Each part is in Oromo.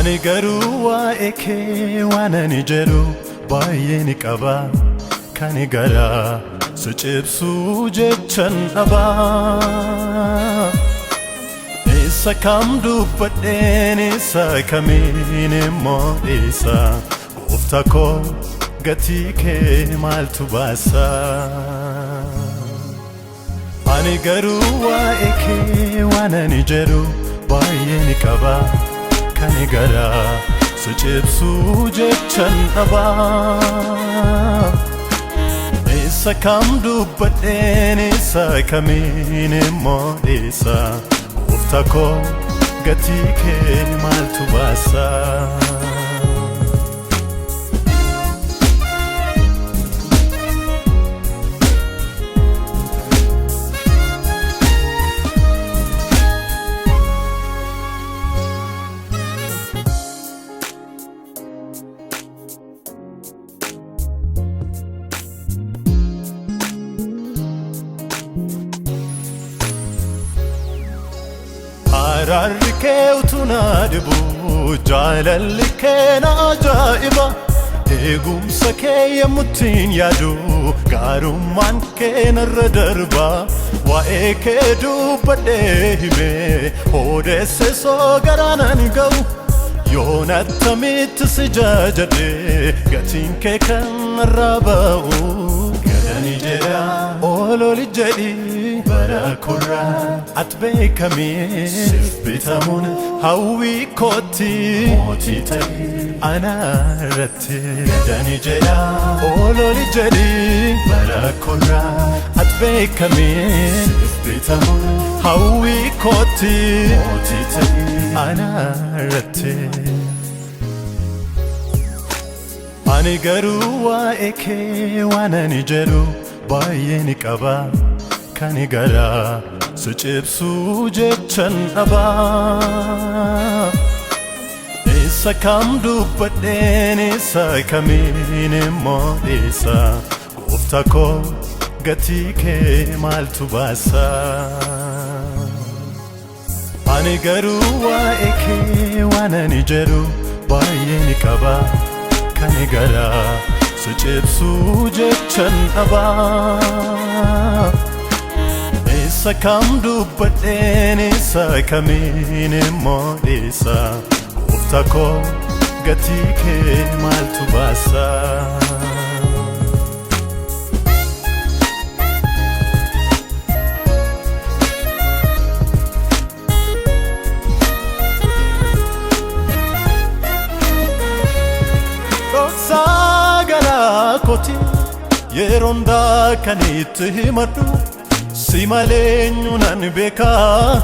Ani garuu waa'ee kee waan ani jedhu baay'ee ni qaba. Kan garaa si cibsu jechan dhabaa. Isa kam dubbadheen, isa kamiin immoo dhiisa? Gooftaa koo, gatii kee maaltu baasa? Ani garuu waa'ee kee waan ani jedhu baay'ee ni qaba. Kan garaa si cibsu jechan dhabaa. Isa kam dubbadheen, isa kamiin immoo dhiisa? Gooftaa koo, gatii kee maaltu baasa? Araarri kee utuu na dhibu, jaalalli kee na ajaa'iba. Eegumsa kee yemmuttiin yaadu, gaarummaan kee narra darba. Waa'ee kee dubbadhee himee odeesse soo garaanan ga'u. Yoon attamitti si jajadhee gatiin kee kan narraa ba'u. Gadani jedha, ololi jedhi, bara kurraa at beekamee siif bitamuun hawwii kootti, mootii ta'e ana irratti. Gadani jedha, ololi jedhi, bara kurraa at beekamee siif bitamuun hawwii kootti, mootii ta'e ana irratti. Ani garuu waa'ee kee waan ani jedhu baay'ee ni qaba. Kan garaa si cibsu jechan dhabaa. Isa kam dubbadheen, isa kamiin immoo dhiisa? Gooftaa koo, gatii kee maaltu baasa? Ani garuu waa'ee kee waan ani jedhu baay'ee ni qaba. Kan garaa si cibsu jechan dhabaa. Isa kam dubbadheen, isa kamiin immoo dhiisa? Gooftaa koo, gatii kee maaltu baasa? Dhoksaa garaa kooti yeroo hundaa kan itti himadhu, si malee eenyu nan beekaa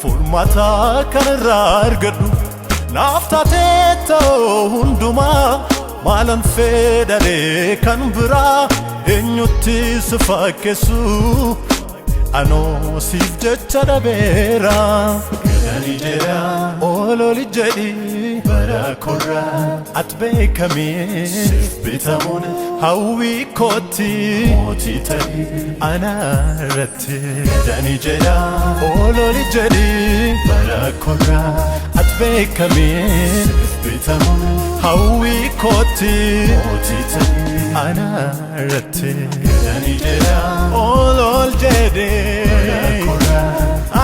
furmaata kanarraa argadhu? Naaf taatee ta'uu hundumaa, maalan fedhalee kan biraa? Eenyutti si fakkeessu? Anoo siif jecha dhabeera. Gadani jedha, ololi jedhi, bara korraa at beekamee siif bitamuun hawwii kootti, mootii ta'e ana irratti. Gadani jedha, ololi jedhi, bara korraa at beekamee siif bitamuun hawwii kootti, mootii ta'e ana irratti. Gadani jedha, olol jedhi, bara korraa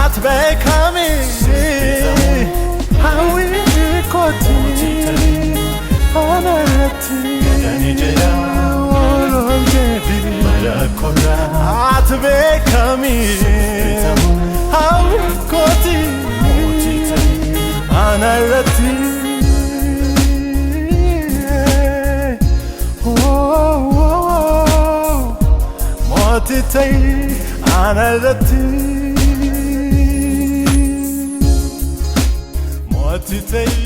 at beekamee hawwii kootti, ana irratti. Gadani jedha, olol jedhi, bara korraa at beekamee hawwii kootti, mootii ta'e ana irratti. Oh, mootii ta'e ana irratti. Mootii ta'e.